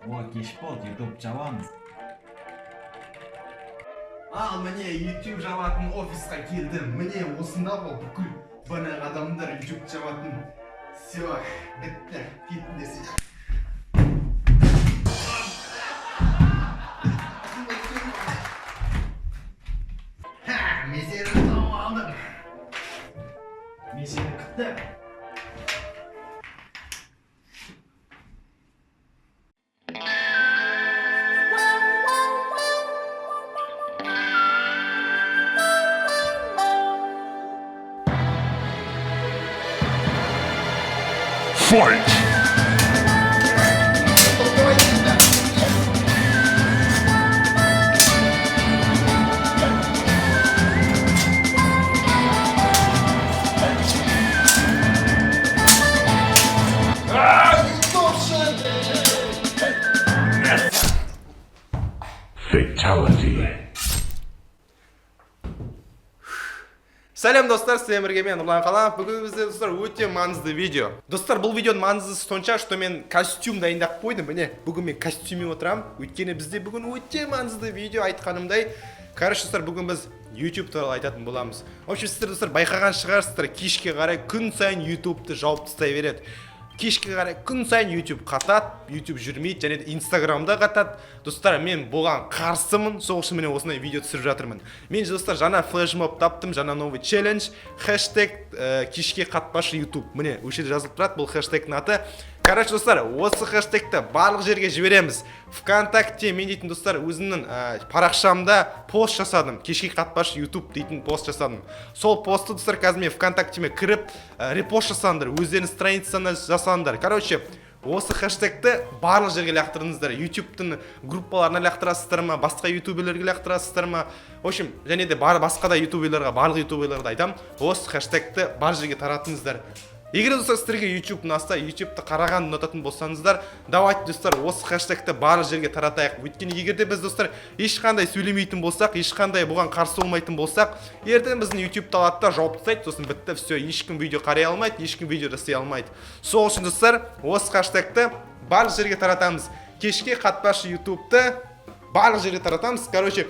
О, кеш болды, Ютуб жабамыз. Ал міне, YouTube жабатын офисқа келдім. Міне, осында ғой бүкіл бағанағы адамдар, YouTube жабатын. Все, бітті, кеттім десе. Ха, мен сені тауып алдым. Мен сені күттім. Fight! Fatality. Сәлем, достар, сіздермен бірге мен, Нұрлан Қаламов. Бүгін бізде, достар, өте маңызды видео. Достар, бұл видеоның маңыздысы сонша, что мен костюм дайындап қойдым. Міне, бүгін мен костюммен отырамын. Өйткені бізде бүгін өте маңызды видео, айтқанымдай. Короче, достар, бүгін біз YouTube туралы айтатын боламыз. В общем, сіздер, достар, байқаған шығарсыздар, кешке қарай күн сайын YouTube'ты жауып тастай береді. Кешке қарай күн сайын YouTube қатады, YouTube жүрмейді және де Инстаграмда қатады. Достар, мен бұған қарсымын, сол үшін міне осындай видео түсіріп жатырмын. Мен, достар, жаңа флешмоб таптым, жаңа новый челлендж, хэштег кешке қатпашы YouTube. Міне, осы жерде жазылып тұрады бұл хэштегтің аты. Короче, достар, осы хэштегті барлық жерге жібереміз. ВКонтакте мен дейтін, достар, өзімнің парақшамда пост жасадым. «Кешке қатпашы YouTube» дейтін пост жасадым. Сол постты, достар, қазір мен ВКонтактеме кіріп, репост жасаңдар, өздерінің страницасына жасаңдар. Короче, осы хэштегті барлық жерге лақтырыңыздар. YouTube'тың группаларына лақтырасыздар ма, басқа ютуберлерге лақтырасыздар ма? В общем, және де бар басқа да ютуберлерға, барлық ютуберлерге айтамын, осы хэштегті бар жерге таратыңыздар. Егер, достар, сіздерге YouTube ұнаса, YouTube'ты қараған ұнататын болсаңыздар, давайте, достар, осы хэштегті барлық жерге таратайық. Өйткені егер де біз, достар, ешқандай сөйлемейтін болсақ, ешқандай бұған қарсы болмайтын болсақ, ертең біздің YouTube'ты алады да жауып тастайды, сосын бітті, все, ешкім видео қарай алмайды, ешкім видео жасай алмайды. Сол үшін, достар, осы хэштегті барлық жерге таратамыз. «Кешке қатпашы YouTube'ты» барлық жерге таратамыз. Короче,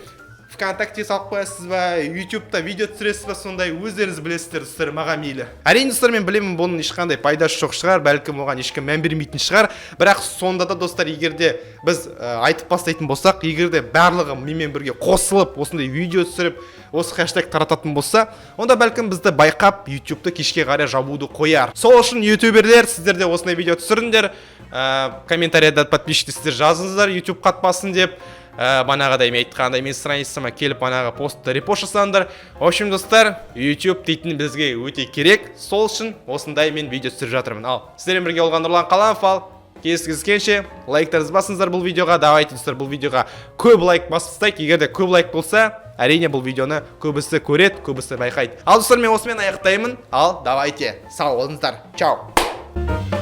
ВКонтакте салып қоясыз ба, Ютубта видео түсіресіз ба, сондай өздеріңіз білесіздер, достар, маған мейлі. Әрине, достар, мен білемін, бұның ешқандай пайдасы жоқ шығар, бәлкім, оған ешкім мән бермейтін шығар. Бірақ сонда да, достар, егер де біз айтып бастайтын болсақ, егер де барлығы менімен бірге қосылып, осындай видео түсіріп, осы хэштег тарататын болса, онда бәлкім, бізді байқап, Ютубты кешке қарай жабуды қояр. Сол үшін, ютуберлер, сіздер де осындай видео түсіріңдер, комментарияда, подписчиктер, сіздер жазыңыздар «Ютуб қатпасын» деп. Банағыдай мен айтқандай, мен страницама келіп, банағы постты репост жасаңдар. В общем, достар, YouTube дейтін бізге өте керек, сол үшін осындай мен видео түсіріп жатырмын. Ал сіздермен бірге болған Нұрлан Қаламов. Ал кездескенше, лайктарыңызды басыңыздар бұл видеоға. Давайте, достар, бұл видеоға көп лайк басып тастайық. Егер де көп лайк болса, әрине, бұл видеоны көбісі көреді, көбісі байқайды. Ал, достар, мен осымен аяқтаймын. Ал давайте, сау болыңыздар, чао.